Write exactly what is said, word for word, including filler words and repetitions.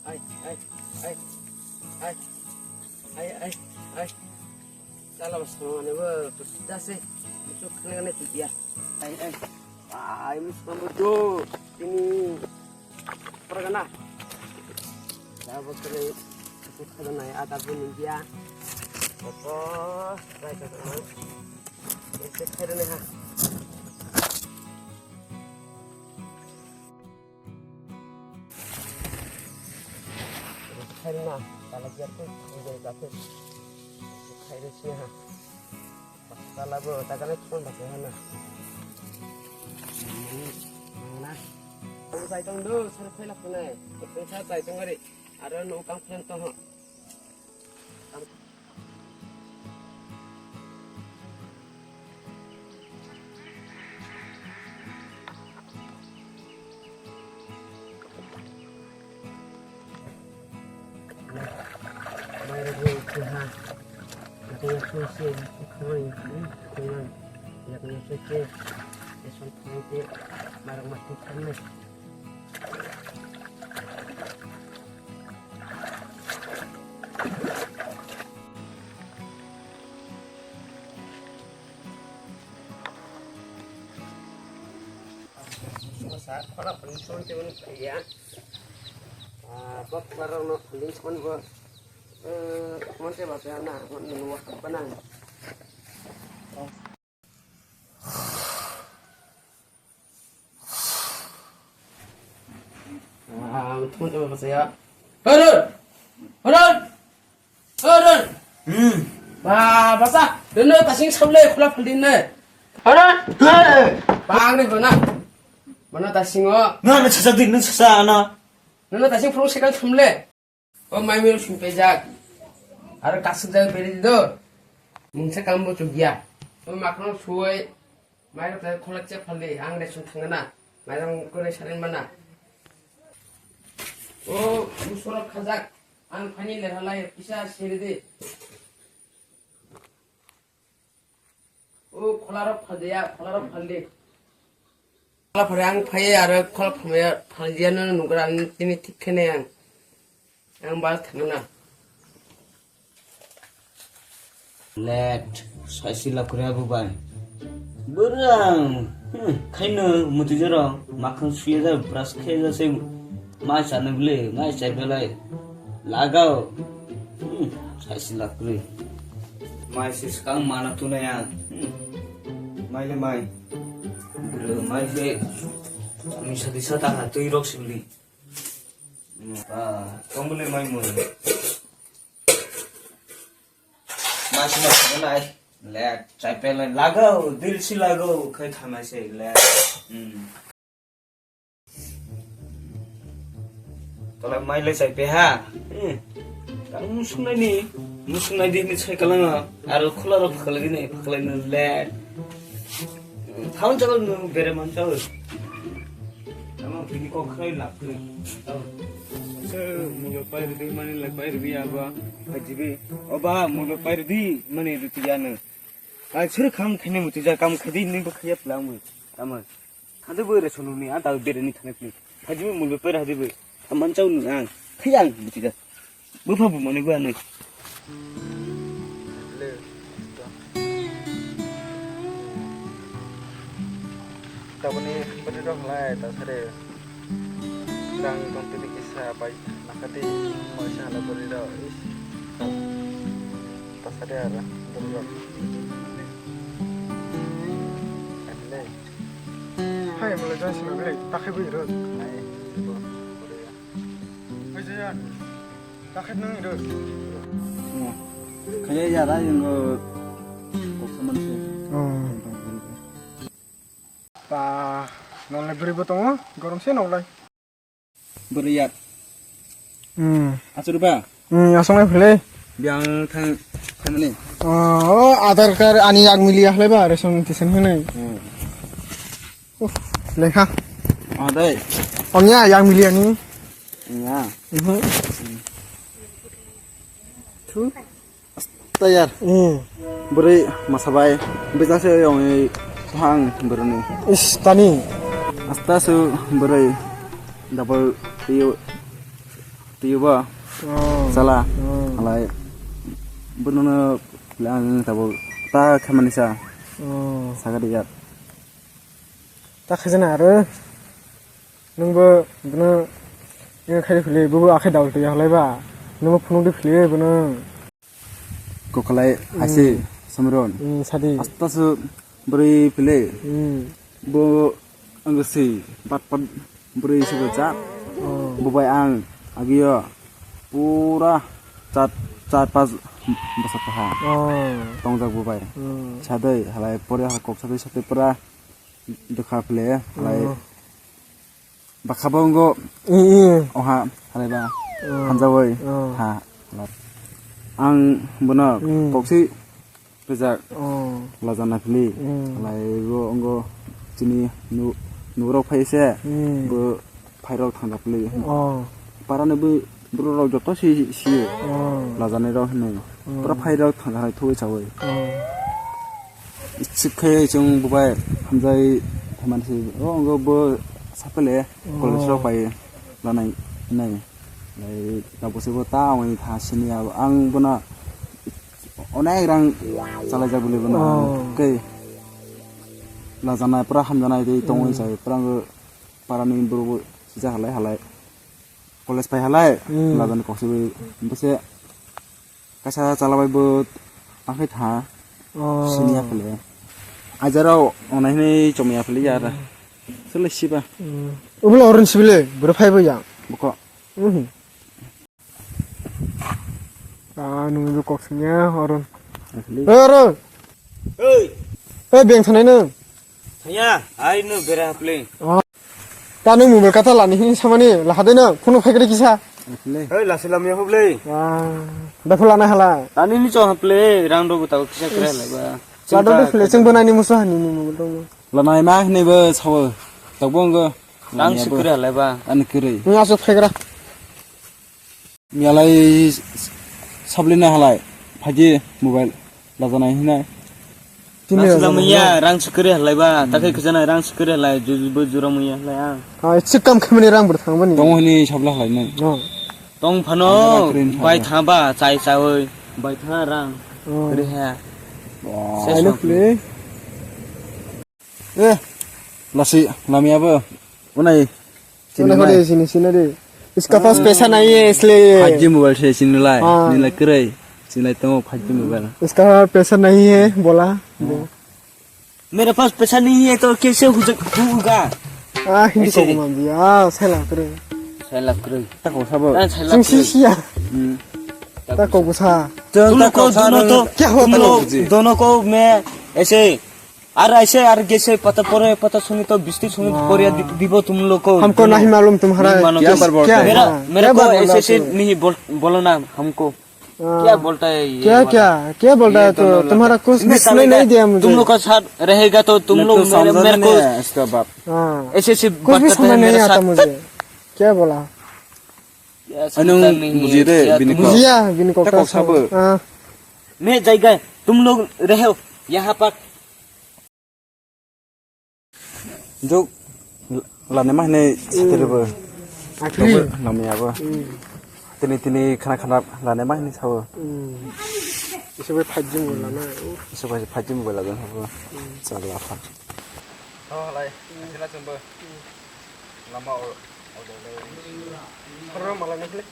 Ai, ai, ai, ai, ai, ai, ai. Chala bas mane bo, tu sida se, muchuk khane khane tu dia. Ai, ai. Ai, muchuk bo do. Ini. Pergana. Dah, bos kali itu kada naik ada pun dia. Apa? Baik, teman. Itu kada nih, ha. Khairina, tala kiya tu, ini kafir. Khairina sih, ha. Tala bo, tagana chon ba kaya na. Mana? Ang sai tong do, sar phai lak nai. Kung sa sai tong ari. Aro no kang phen tong ho. Mairok ni keha yakni yakni se khwlai khwlai yakni yakni se ke eson khwlai ke mairok ma thik khamnai. Sa khora pun chon te un ya. Ah, bak barang no link pun bo. Eh, mon te ba pe na, mon no wa pa na. Ah, mon te ba pa ya. Hurun! Hurun! Hurun! Hmm. Ba, basa, dene tasing sable khula phaldin ne. Hurun! Hey! Bang ni bana. Bana tasing o. Na, na, sasa din, na, sasa, na. Nana tasing phuru sekal thumle. O mai mero sung pejak. Aro kasuk jak beri do. Mungsa kalam bo chukya. O makhno suwai. Mairok ta kholak che phaldi. Ang resung thangana. Mairok kore sarin mana. O musorok khajak. Ang phani lerhalai kisa seri de. O kholarok phaldiya, kholarok phaldi. Khola phare ang phai aro khola phamaya phaldiya no nugra ang tini thik khene ang. Ang bal thangna. Let, saisi lakhuri abu bai. Burang, hmm, khaino mutu jero, makhang suya ja, brush khaya ja se. Mai chana bwle, mai chai belai. Lagao. Hmm, saisi lakhuri. Mai se skang mana tunaya. Hmm. Mai le mai. Bwle mai se. Misa disa ta ha twi rok sibli. Hmm. Ah, tong bwle mai mo. Mai se ma nai. Le, chai belai lagao, dil si lagao, khai thamai se le. Hmm. Tola mai le chai pe ha. Hmm. Kang musung nai ni, musung nai di ni chai kalang a. Aro khola rok phaklai di ni, phaklai no le. Thaun chalo no bere man chalo. Tamo bini kok khai lap ni. Se mulo pai ridi mani le pai ridi aba. Ajibi. Oba mulo pai ridi mani riti ya no. Ai sir kham khini muti ja kam khadi ni ba khaya plang mu. Tamo. Hadi bo re sunu ni, a da bere ni thane ni. Hadi bo mul bepar hadi bo. Aman chau ni ang. Khayang buti da. Bo pha bo mane bo anai. Le. Tabani bari rok lai ta sare. Rang tong tini kisa pai nakati mo isa hala bari rok. Is. Ta sare ara. Bari rok. Le. Hai, mulai jai sini, beli, takai bui, rot. Hai, bo, bo, ya. Oi, jaya, takai nang, rot. Kaya ya, rai, yang, eh, kok saman sih. Oh. Pa, nolai beri botong, gorong sih nolai. Bwrwi yak. Hmm. Achuk ba? Hmm, aswk nai philai. Biang thang, thangmani. Oh, Aadhaar card ani yak mili ya khlai ba, ration tisan hwnwi. Hmm. Uff, lekha. Oh, dai. Ongya, yak mili ani. Ya. Mhm. Thu. Tayar. Hmm. Bwrwi masa bai. Bijak se yong thang bwrwni. Is tani. Asta su bwrwi double yo. Twibo. Oh. Sala. Oh. Alai. Bono no ang tabo ta khamani sa. Oh. Sagadi yat. Ta khajana aro. Nungbo bono. Yang khai khule bubu akhai dal tu ya halai ba. Nungbo phunuk di khule bono. Kokalai haise samron. Hmm, sadi. Asta su beri pele. Hmm. Bo angsi pat pat beri se bacha. Oh. Bo bai ang agio pura chat chat pas basa paha. Oh. Tongjak bo bai. Hmm. Sadai halai pore ha kok sadai sadai pura dekha pele halai. Oh. Bakha bo wnggo. Oha, halai ba. Oh. Hamjawoi. Oh. Ha. Ang bono koksi pejak. Oh. Lajana phili. Mm. Halai bo wnggo chini nu-, nurok phai se. Mm. Bo phairok thangja phili. Oh. Parani bo borok rok joto si, si. Oh. Lajani rok hinwi. Mm. Pura phairok thangja hai thoi chawi. Oh. Sikhe chwng bubai hamjai phaimani se, o wngkha bo sapele college rok pai lanai nai. Lai tabuk se bo ta wngwi tha sini abo ang bono onek rang chalaijak bwlwi bono. Oh. Tei lajanai pura hamjanai tei tongwi chai pura wngkha parani borok bo sijak halai halai college pai halai. Hmm. Lajani kok se bo se. Kaisa chalabai bo tangkhe tha. Oh. Sini ya phele. Ajarao onai hinui chomya phele ya ra. Sele siba. Hmm. Ubulo oron sibile, bro phai bo ya. Boko. Mhm. Ah, nungni bo kok singya oron. Akhli. Hey, oron. Hey. Hey, beng thanai nung. Thaya, ai no bera hapleng. Ah. Ta nung mobile kata lani hin samani lahade na phone phai kre kisa. Akhli. Hey, lasi lamya hublei. Ah. Da phulana hala. Tani ni cho haplei, rang do buta kisa kre hala ba. Lado de phule cheng bonani musa hani ni mobile dong. Lanai ma hne ba sawo. Tok bongo. Rang sikre hala ba. Ani kre. Ni aso phai kra. Miyalai sablina halai phaji mobile lajanai hinai. Tini rang sila manya, rang sikri halai ba, takai khajana rang sikri halai, ju-, ju-, bu jura manya halai ang. Ah, isi kam khamani rang bwrwi thang bani. Tongo hini sabla halai nang. No. Tong phano, ang rang kri bai thang ba, chai chawi, bai thang rang. Oh. Kri ha. Wah. Ses. Ai no play. Eh, lasi, lami abo. Unai. Unai hode sini, sini de. Iska pas pesa nahi hai isliye. Five G mobile se sini lai. Haan. Nilai krai. Sini lai tongo five G mobile. Iska pas pesa nahi hai, bola. Mere pas pesa nahi hai to kaise hoga? Ah, Hindi ko maan diya. Ah, sela krai. Sela krai. Tako sabo. Sing si siya. Hmm. Tako busa. Tum log ko dono to, kya hota log? Dono ko main aise Ar aise ar gese pata pore pata suni to bisti suni pore di-, dibo tum log ko. Hamko nahi malum tumhara. Mano kya, mera, mera ko aise se nahi bol-, bolo na hamko. Kya bolta hai ye? Kya, kya, kya bolta hai to? Tumhara kuch bhi sunai nahi diya mujhe. Tum log ka saath rahega to tum log mere, mere ko aise se kuch bhi samajh nahi aata mujhe. Kya bola? Ano buji de bini kok. Bujiya bini kok ta sabo. Main jayega tum log rahe ho yaha par. Jok lane ma hine satri bo. Akri. Lame abo. Tini tini khana khana lane ma hine sabo. Ise bai five G mobile lana. Ise bai five G mobile lana sabo. Chala pha. Oh lai. Sila chumbo. Lama o. Oro mala nukle.